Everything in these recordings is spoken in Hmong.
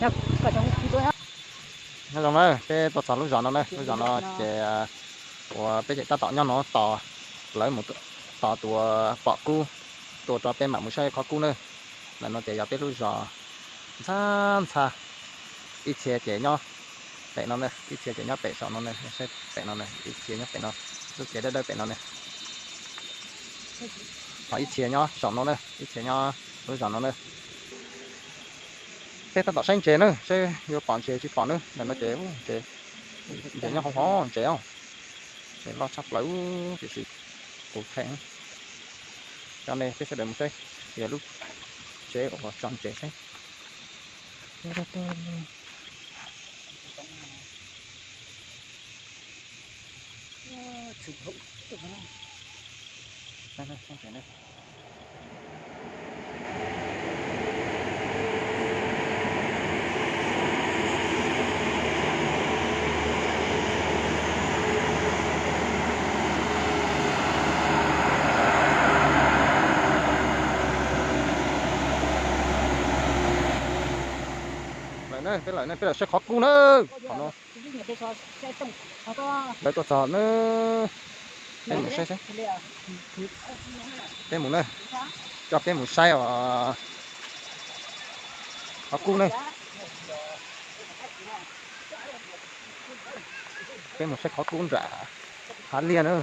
Nyob zoo na, peb tuaj txog lub zos no na, lub zos no ces uas peb ces tab tom nyob no tos, lawv mus tos tus pom kub tuaj rau peb mam mus saib qhov kub na. Ntawm no ces yog peb lub zos ntxhab ntxhab, ib txhia ces nyob pem no na, ib txhia ces nyob pem saum no na, saib pem no na, ib txhia nyob pem no, lub tsev dawb dawb pem no na. Ho ib txhia nyob saum no na, ib txhia nyob lub zos no na. Peb tab tom saib ntses na, saib yuav pom ntses tsis pom na, ntawm no ces ntses, ntses nyob hauv hauv ntses os. Ntses loj tshaj plaws tiam sis kuv them coj nej peb sawv daws mus saib, yog lub tsev uas tso ntses saib. Lawm na, peb lawm na, peb lawm saib qhov kub na. Qhov no lawv tuaj txog na. Peb mus saib saib. Peb mus na, coj peb mus saib os. Qhov kub na. Peb mus saib qhov kub nram hav liaj na.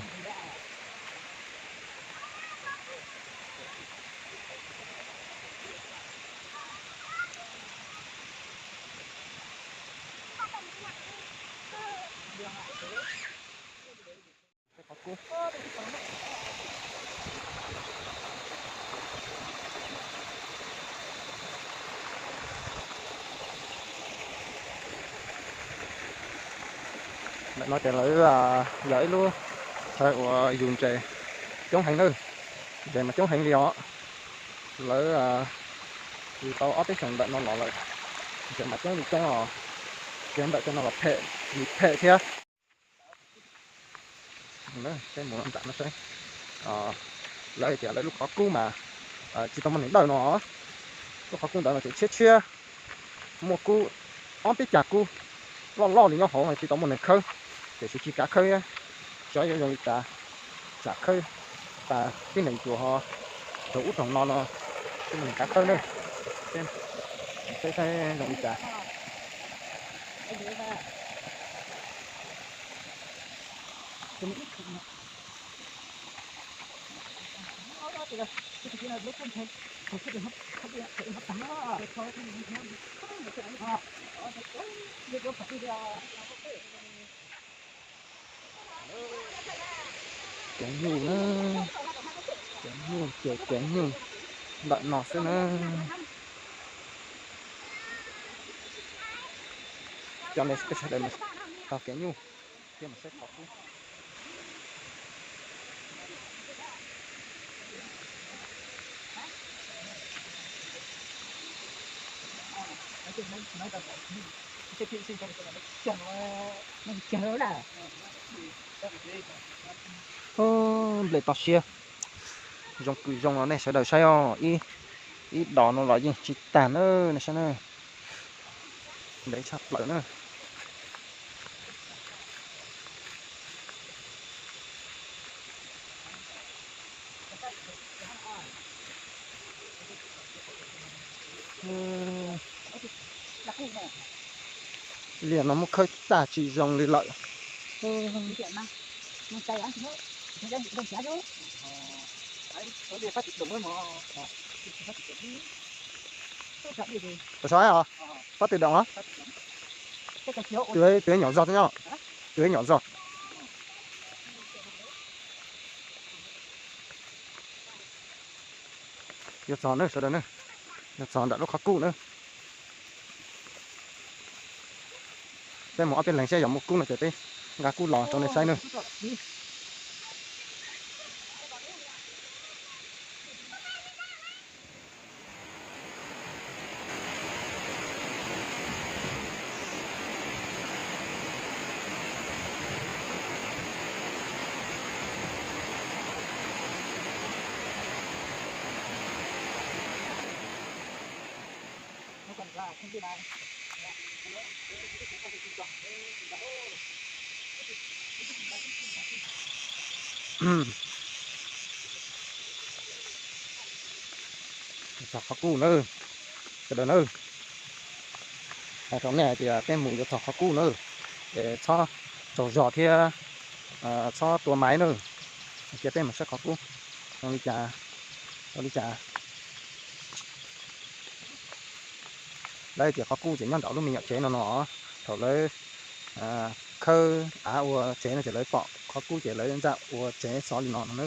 Ntawm no ces lawv yog ib lub chaw uas yug ntses coob heev na, ntses mas coob heev li os. Lawv yug tau ob peb xyoos ntawm no los lawm, ntses mas coob li coob os. Ces ntawm tej no los phem li phem thiab. Peb mus nram no saib. Lawv tias lawv lub qhov kub mas tsis tau muaj neeg dawj no. Lub qhov kub ntawd no ces tshiab tshiab, muaj kub, ob peb cag kub loj loj li nyob hauv tsis tau muaj neeg khawb, tiam sis tsis kav khawb thiab. Xyov yuav zoo li cas, tsam khawb tas tib neeg tsuas ho raug ub raug no no, tsis muaj neeg kav khawb na. Saib saib zoo li cas. Kev nyuj na, kev nyuj ces kev nyuj ntawm no xwb na. Coj nej peb sawv daws mus taug kev nyuj thiab mus saib qhov kub. Nplej toj siab, zoo kws zoo los nej sawv daws saib os, ib dos no los yeej tsis tag na, nej saib na. Ntev tshaj plaws na. Liaj no muab khawb tag tsis zoo li lawm. Tus sov os, pab tus doom os. Tus nyuam zog xwb nyob, tus nyuam zog. Yuav txog na sawv daws na, yuav txog ntawm lub qhov kub na. Peb mus ob peb leeg saib yog muaj kub no ces peb nqa kub los rau nej saib na. Txog qhov kub nawb, sawv daws nawb. Hais rau nej hais tias peb mus yuav txog qhov kub nawb, es txhob tsaug zog thiab txhob tua maiv nawb. Cia peb mus saib qhov kub zoo li cas, zoo li cas. Lawv tias qhov kub ces nyob nraum lub me nyuam tsev no no. Thaum lawv khawb av ua tsev no ces lawv pom qhov kub ces lawv ntxaj ua tsev xov li no no na.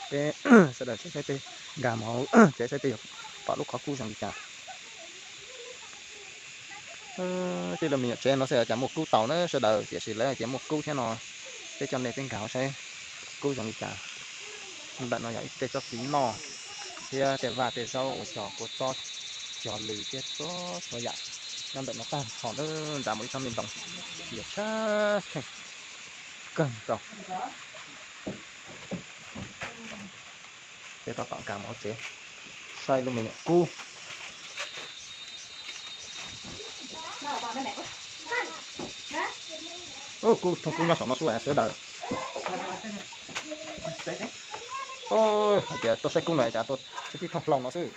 Peb sawv daws saib peb nkag mus hauv tsev saib peb yuav pom lub qhov kub zoo li cas. Tej lub me nyuam tsev no xwb cas muaj kub tau na sawv daws, tiam sis lawv tias muaj kub thiab no. Peb coj nej peb nkag saib kub zoo li cas. Ntawm no yog ib tej tsob txiv noj thiab tej vaj tej zaub uas cog kua txob, cog lws thiab txhua txhua yam nyob ntawm no tag nrho. Nram mus ib tsob me ntoo, yog tshab kheej kawg nkaus. Peb tab tom nkag mus hauv tsev saib lub me nyuam kub. Kub, thooj kub nyob saum no xwb sawv daws. Hais tias tuaj saib kub no cas tuaj tib thooj hlau no xwb.